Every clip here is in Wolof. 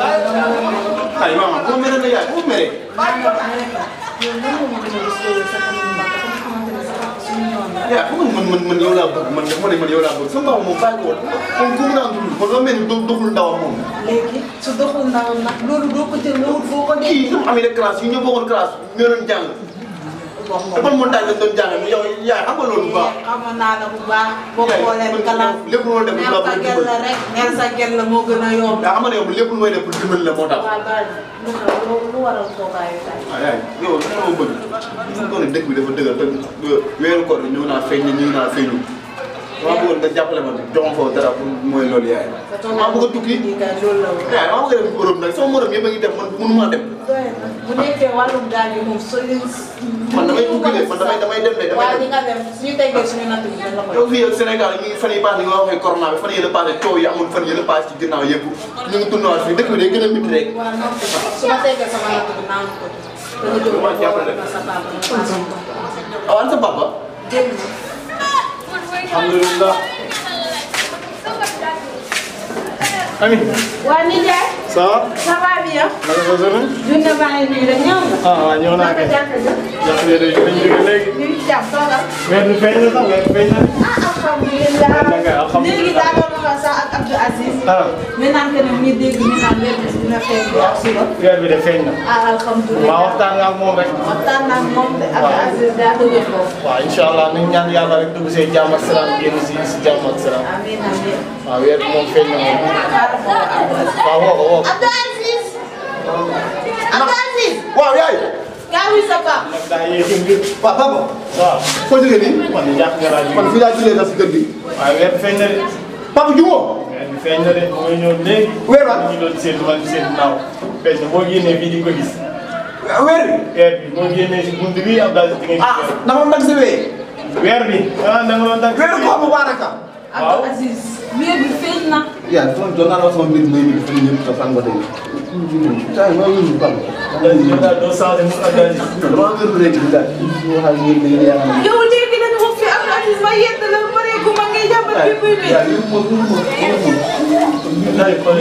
ay maman bu mere na yaay bu mere. yaa xam nga man yow laa bëgg man yow laa bëgg sama moom bàyyi ko woon moom ku mu daan dund man loo mel ni doxul ndawam moom. léegi su doxul ndawam nag loolu doo ko jël loolu foo ko dee. kii ñoom amee de classe yi ñoo bokkoon classe ñoo doon jàng. dafa montagne lañ doon jàng yow yaay xam nga loolu bu baax. xamoon naa la bu baax. boo xoolee kalaam lépp lu ma def lu sa gel la rek neel sa gel la moo gën a yomb. yaa xam nga ne yow lépp lu may def pour dimbali la moo tax. waaw lu waral toogaayu tey. waaw yaay yow li ma bëgg gis nga ne dëkk bi dafa dëgër te weeru koor bi ñëw naa feeñ ñëw naa feeñu. maa bëggoon nga jàppale ma jox ma foofu dara pour mooy loolu yaay. maa bëgg a tukki yaay maa bëgg a dem Europe nag sama morom yëpp a ngi dem man mënuma dem. bu nekkee wàllum gaal gi moom man damay tukki de man damay dem de. waaw di nga dem suñu teggee suñu natt bi dina la ko. yow fii ak Sénégal ñu ngi fan yii paase ni nga waxee corona bi fan yii la paase coow yi amul fan yii la paase ci ginnaaw yëpp ñu ngi tourné fii dëkk bi day gën a métti rek. waaw non su ma teggee sama natt bi naan ko. danga jóg ba jàppale sa papa. an sa papa. dégg alhamdulilah. Ami. waa Ndiaye. ça va. ça va bien. naka sa journée. journée baa ngi nii rek ñëw nga. ah waaw ñëw naa kay. jàppale dañu jóge léegi. ñu ngi jàpp toogal. weer bi feeñ na sax weer bi feeñ na. ah alhamdulilah. léegi daa doon wax sax ak Abdou Aziz. ah. mais naan que ne ñu dégg ñu naan weer bi dina feeñ bi ak suba. weer bi de feeñ na. ah alhamdulilah. waaw waxtaan nga ak moom rek. waxtaan naa ak moom de Abdou Aziz daa dëgër foofu. waaw incha allah nañu ñaan yàlla rek dugg see jàmm ak salaam génn si jàmm ak salaam. amiin amiin. waaw weer bi moom feeñ na moom. waaw woo ko woo ko. Abdou Aziz. Abdou Aziz. waaw yaay. yaa ngi sa papa. nag daa yéex a mbir. waaw papa. waaw. foo jógee nii. man de jàpp nga laa jógee. man fii laa jëlee la si kër gi. waaw weer bi feeñ na de. papa jubóo. weer bi feeñ na de mu ngi ñëw léegi. weer ba. ñu doon seetlu man seetlu naaw. feeñ na boo génnee fii di nga ko gis. weer bi. weer bi boo génnee si bunt bi Abdou Aziz di nga gis. ah dama mag sa wee. weer bi. ah da nga doon dagg. weer ko mubaraka. Abdou Aziz. weer bi feeñ na. yaa doon naa la wax sama mbir mi mi dafa ñëpp sa sang ba tey. saa yi maa ngi papa. yow daal doo changé mu Abdou Aziz. dama wér rek daal. waxal ngeen ne yéen yaa ngi. yow léegi nag moom fi Abdou Aziz ma yedd la bare gu ma ngay jàmbat bi muy métti.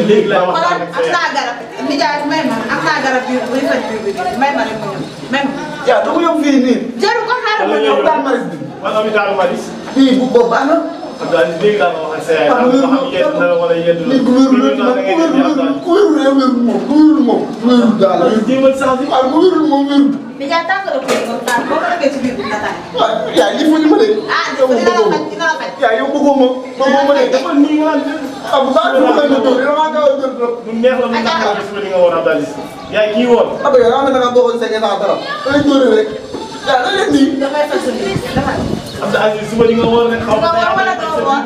léegi laa wax xoolal am naa garab. Ndiaye may ma am naa garab bi buy faj bi may ma rek ma ñëw may ma. yaa dama yóbbu fii nii. jarul ko xaaral ma ñëw daal maris bi. man hôpital Maris. fii bu boobu baax na. Abdou Aziz léegi laa ma wax ak sa yaay. ah ma xam yedd na la wala yedd la. ku wérul moom daal. jéemal changé. waaw ku wérul moom wérul. Ndiaye tàngoor ko ko taal boo ko defee ci biir bi nga taal. waaw yaa ngi fa ñu ma de. ah dina la faj dina la faj. yaa yow bëggoo ma bëggoo ma de. dafa nii nga naan. ah bu baax ma koy dóor dina maa gaaw a dóor trop. lu neex la mu tax a def li nga woon Abdou Aziz. yaay kii woon. ah yow yaa ngi da nga bokkoon sege naa dara. da ngay dóore rek. yaa da leen nii. dafay faj sa biir dafa. Abdou Aziz suba di nga woon rek xaw ma. nga woon wala doo woon.